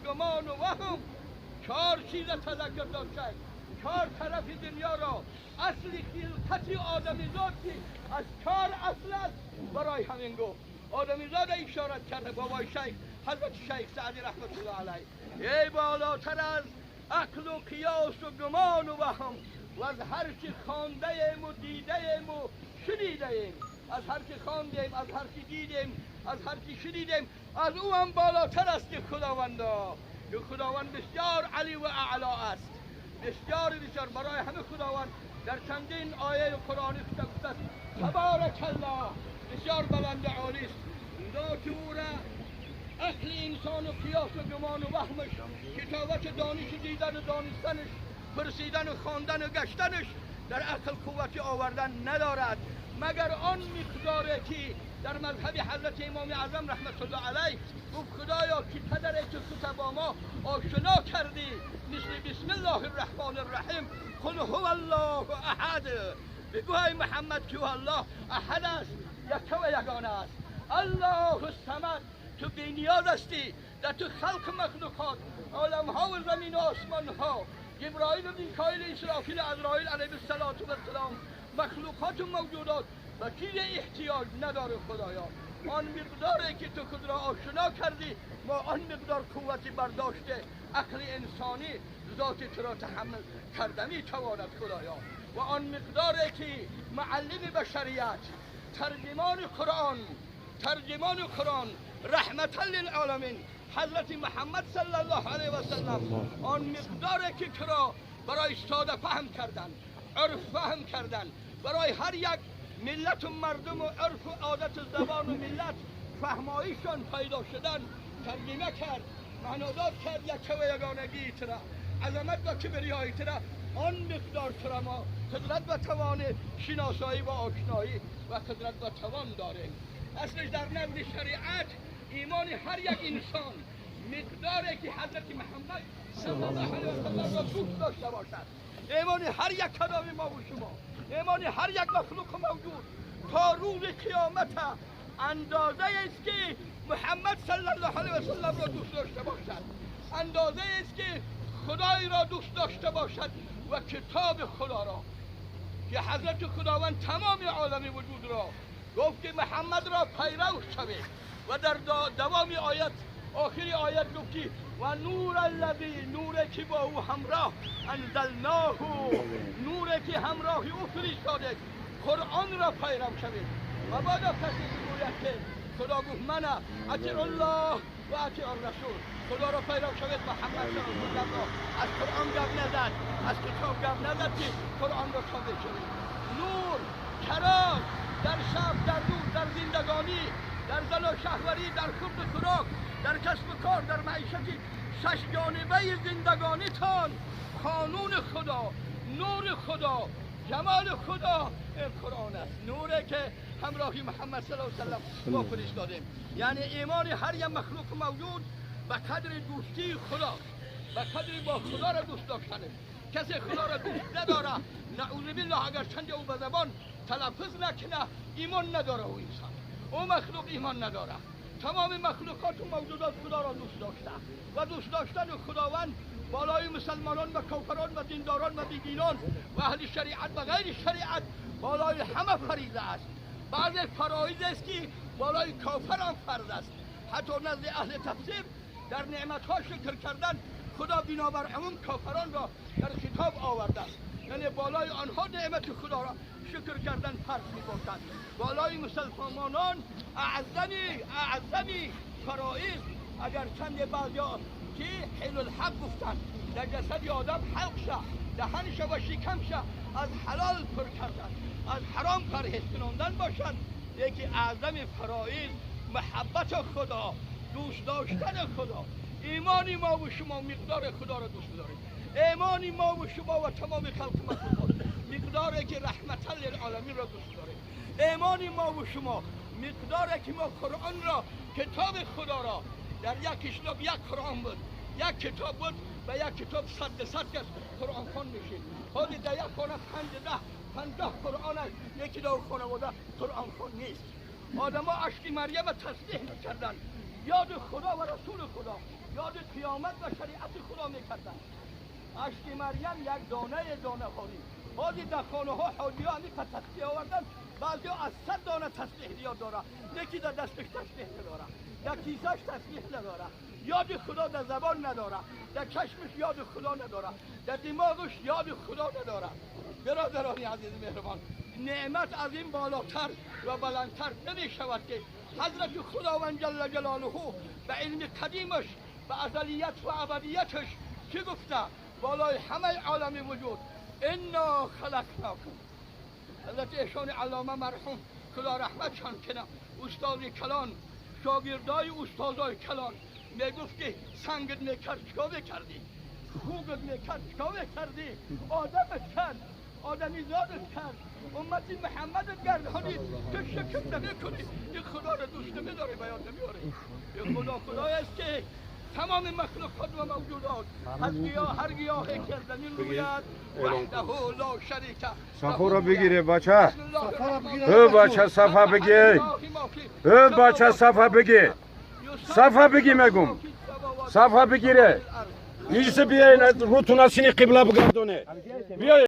گمان و وهم چهار چیز تذکر داشت، چهار طرف دنیا را اصل خلقت آدمیزاد که از چهار اصل است. برای همین گفت آدمیزاد اشارت کرده بابای شیخ حضرت شیخ سعدی رحمت الله علیه، ای بالاتر از عقل و قیاس و گمان و وهم و از هر چی خوانده ایم و دیده ایم و شنیده ایم، از هر چی خواندیم، از هر چی دیدیم، از هر چی شنیدیم، از او هم بالاتر است که خداوندا، که خداوند بسیار علی و اعلا است، بسیار بسیار. برای همه خداوند در چندین آیه قرآنی گفته است تبارک الله، بسیار بلند عالی است. ذات او را عقل انسان و قیاس و گمان و وهمش، کتابت دانش دیدن و دانستنش، پرسیدن و خواندن و گشتنش در عقل قوت آوردن ندارد، مگر آن مقداره که در مذهب حضرت امام اعظم رحمت الله علیه گفت خدایا که پدر که خود با ما آشنا کردی، مثل بسم الله الرحمن الرحیم قل هو الله احد، بگو ای محمد که الله احد است، یک و یگانه است، الله الصمد، تو بی نیاز هستی در تو خلق مخلوقات، عالم ها و زمین و آسمان ها، جبرائیل و میکائیل اسرافیل عزرائیل علیه الصلاة و السلام، مخلوقات و موجودات و چیز احتیاج نداره خدایا. آن مقداری که تو خود را آشنا کردی ما آن مقدار قوتی برداشته عقل انسانی ذات تو را تحمل کرده می تواند خدایا. و آن مقداری که معلم بشریت، ترجمان قرآن، ترجمان قرآن رحمت للعالمین حضرت محمد صلی الله علیه و سلم، آن مقداری که تو را برای ساده فهم کردن، عرف فهم کردن، برای هر یک ملت و مردم و عرف و عادت و زبان و ملت فهمایشان پیدا شدن ترجمه کرد، معنادار کرد یک و یگانگی ترا، عظمت و کبریایی ترا، آن مقدار ترا ما قدرت و توان شناسایی و آشنایی و قدرت و توان داریم. اصلش در نزد شریعت ایمان هر یک انسان مقداری که حضرت محمد صلی الله علیه و سلم را دوست داشته باشد، ایمان هر یک کلام ما و شما، ایمان هر یک مخلوق موجود تا روز قیامت اندازه است که محمد صلی الله علیه و سلم را دوست داشته باشد، اندازه است که خدای را دوست داشته باشد و کتاب خدا را، که حضرت خداوند تمام عالم وجود را گفت که محمد را پیرو شوید و در دوام آیت آخری آیت گفت که و نور الذی، نور که با او همراه انزلناه، نور که همراه او فرستاده، قرآن را پیرو شوید. و بعد کسی بگوید که خدا گفت من اطیع الله و اطیعوا الرسول. خدا را پیرو شوید، محمد صلی الله علیه و را از قرآن گپ نزد، از کتاب گپ نزد که قرآن را تابع شوید. نور، چراغ در شب، در روز، در زندگانی، در زن و شهوری، در خورد و خوراک، در کسب و کار، در معیشت شش جانبه زندگانیتان قانون خدا، نور خدا، جمال خدا قرآن است. نوره که همراهی محمد صلی الله علیه وسلم ما فرستادیم. یعنی ایمان هر یک مخلوق موجود به قدر دوستی خدا، به قدر با خدا را دوست داشتنه. کسی خدا را دوست نداره، نعوذ بالله، اگر چند او به زبان تلفظ نکنه، ایمان نداره او انسان، او مخلوق ایمان نداره. تمام مخلوقات و موجودات خدا را دوست داشته و دوست داشتن خداوند بالای مسلمانان و کافران و دینداران و بیدینان و اهل شریعت و غیر شریعت بالای همه فریضه است. بعض فرایض است که بالای کافر هم فرض است. حتی نزد اهل تفسیر در نعمت ها شکر کردن خدا بنابر عموم کافران را در خطاب آورده است، یعنی بالای آنها نعمت خدا را شکر کردن فرض می باشد. بالای مسلمانان اعظمی فرایض، اگر چند بعضی که حل الحق گفتن در جسد آدم حلق شه، دهن شه و شکم شه از حلال پر کردن، از حرام پرهیز کناندن باشد. یکی اعظم فرایض محبت خدا، دوست داشتن خدا. ایمان ما و شما مقدار خدا را دوست داریم. ایمان ما و شما و تمام خلق مخلوقات مقداری که رحمت للعالمین را دوست داریم. ایمان ما و شما مقداری که ما قرآن را، کتاب خدا را در یک کتاب، یک قرآن بود، یک کتاب بود و یک کتاب 100% کس قرآن خوان میشید. حالی در یک خانه 5 10 50 قرآن است، یکی در خانواده قرآن خوان نیست. آدم ها اشک مریم تسبیح میکردن، یاد خدا و رسول خدا، یاد قیامت و شریعت خدا میکردن. اشک مریم یک دانه دانه خالی. حالی در خانه ها حاجی ها همی تسبیح آوردن، بعضی ها از 100 دانه تسبیح یاد داره، یکی در دستش تسبیح نداره، در کیسهش تسبیح نداره، یاد خدا در زبان نداره، در چشمش یاد خدا نداره، در دماغش یاد خدا نداره. برادران عزیز مهربان، نعمت از این بالاتر و بلندتر نمی شود که حضرت خداوند جل جلاله به علم قدیمش، به ازلیت و ابدیتش چه گفته بالای همه عالم وجود؟ انا خلقناکم. حضرت ایشان علامه مرحوم خدا رحمتشان کنه، استاد کلان، شاگردای استادای کلان، میگفت که سنگت میکرد چیکار میکردی؟ خوبت میکرد چیکار میکردی؟ آدمت کرد، آدمی زادت کرد، امت محمدت گردانید که شکر نمیکنی، این خدا رو دوست نمیداری، بیان نمیاری. این خدا خدای است که تمام مخلوقات و موجودات از گیاه، هر گیاهی که از زمین روید، وحده لا شریک. صفا رو بگیره بچه، ه بچه صفا بگیر، ه بچه صفا بگیر، صفا بگی مگم صفا بگیره. نیست بیاین روتون از قبله بگردونه بیاین.